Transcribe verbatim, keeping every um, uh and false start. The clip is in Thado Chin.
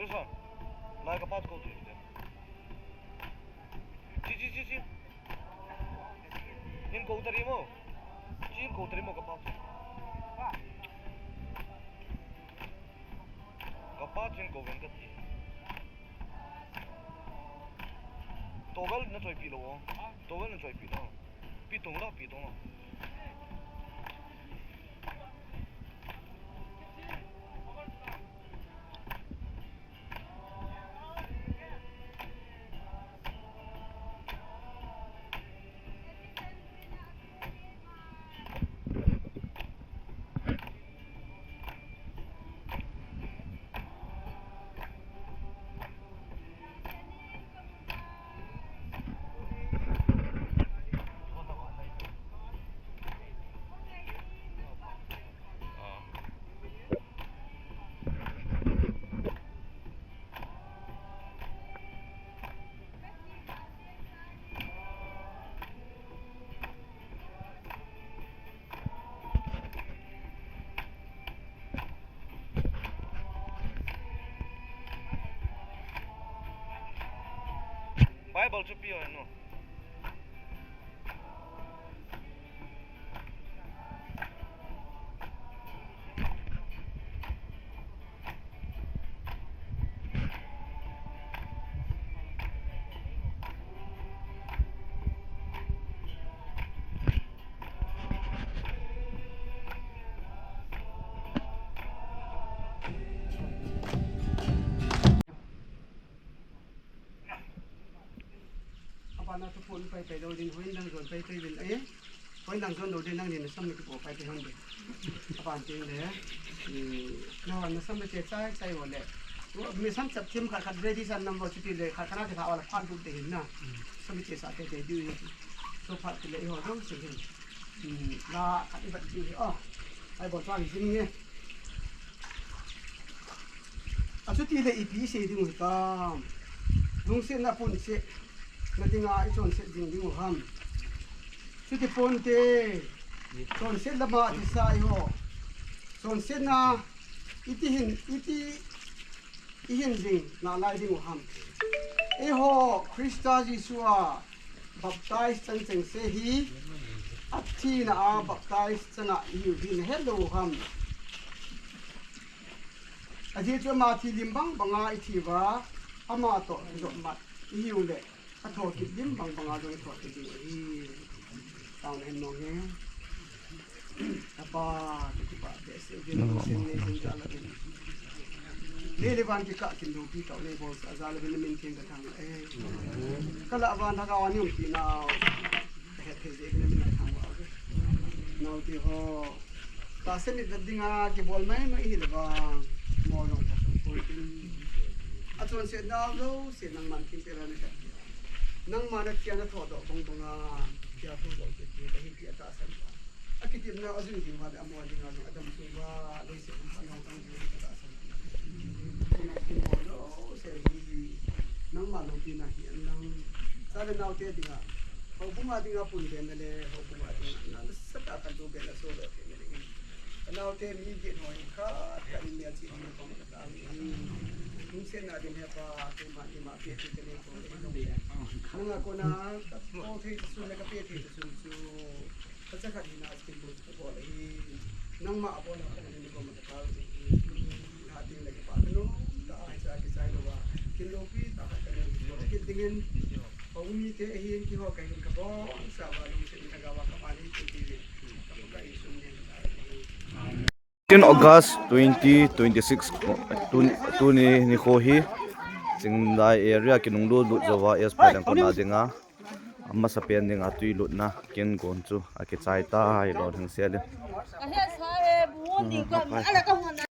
Lai ka pa chu kou tui. Chi, chi, chi, chi. Hin kou tari mo. Chi hin kou tari mo ka pa chu. Ka pa chu hin kou ven ka ti. Towel na choi pi lo. Towel na choi pi lo. Pi tong la, pi tong la. Bible chu pi o no. Abana tu phone pai pai lou ding, hoi nang jon pai pai ding, eh? Hoi nang jon lou ding, nangni nasam le kipo pai pai hon ding. Aban tin le, eh, na hon nasam le che chai chai ho le. Mi sam chap thim khat khat ready san nam lo chuti le, khat khat na ti kha wala phat du te hin na. Sam che sa te te du. So phat ti le i ho dong se hin. Hmm, la khat i bat ti. Oh. Ai bo chang jing nge. Achuti le ipi sei ding u hitam. Lungsetna ponsetna dinga i chonset ding ding u ham. Chuti ponte. Chonset lama ati sa i ho. Chonsetna iti hin, iti i hin jing nalai ding u ham. Eiho Christa Jesu a baptize chang chengse hi, athina a baptize changa i hiu hi nahet lou u ham. Ajeh chu ama thi lim bang banga i thi uva, ama toh kijop mat i hiu le, athoukit lim bang banga jong i thoukit ding ahi. Taona hin mong e. Apa, kakipah behseh uvin, lungset nei jing jal uvin. Lei le van kikah kin loupi kah u nei bolsah jal uvin, na min theng kathangvah e. Kalah uva lhagao a nei umpi nau kahet thei jeh uvin, na min kathangvah uve. Naote ho, tahsa mitvet dinga kibol maimai hile vang, mo jong thasam pon tin. Achonset nau jouse nangman thim peh a nahet. Nangma nathia nathodoh bang banga, thia thodoh kit ding kahi tia tahsan uva. Akitepna ajui ding uva le amo dinga jong adam sung uva, leiset hung sung uva tang ding katahsan. Nangma loupina hi an nang. Cha le naote dinga, houbunga dinga pun be na le, houbunga dinga na nasatah a kan tu be na so le, naote mi get ho hi khat khat in melchih ding kong Lungsetna din he Pa, keima, keima, pe, pe, pe, pe, nanga kona, kapo thei sun le kape thei sun chu, kacha khat hina skin bol kabol ahi, nangma abol a kona ni koma kakal ahi, na ding le kipa kanom tah a hicha kichai louva, kin loupi tah khat kanei bol kit dingin, houbung mite ahin keiho kahin kabonchauva lungset lhagao a kaman hi kin ti le, kapu ka insung nen tah ahi. August twenty twenty-six, tun-, tuni nikho hi Chinglai area kinunglut lut jouva S P Lengkot a dinga amasapen dinga twi lutna kin gon chu akichai tai lou hing sel in.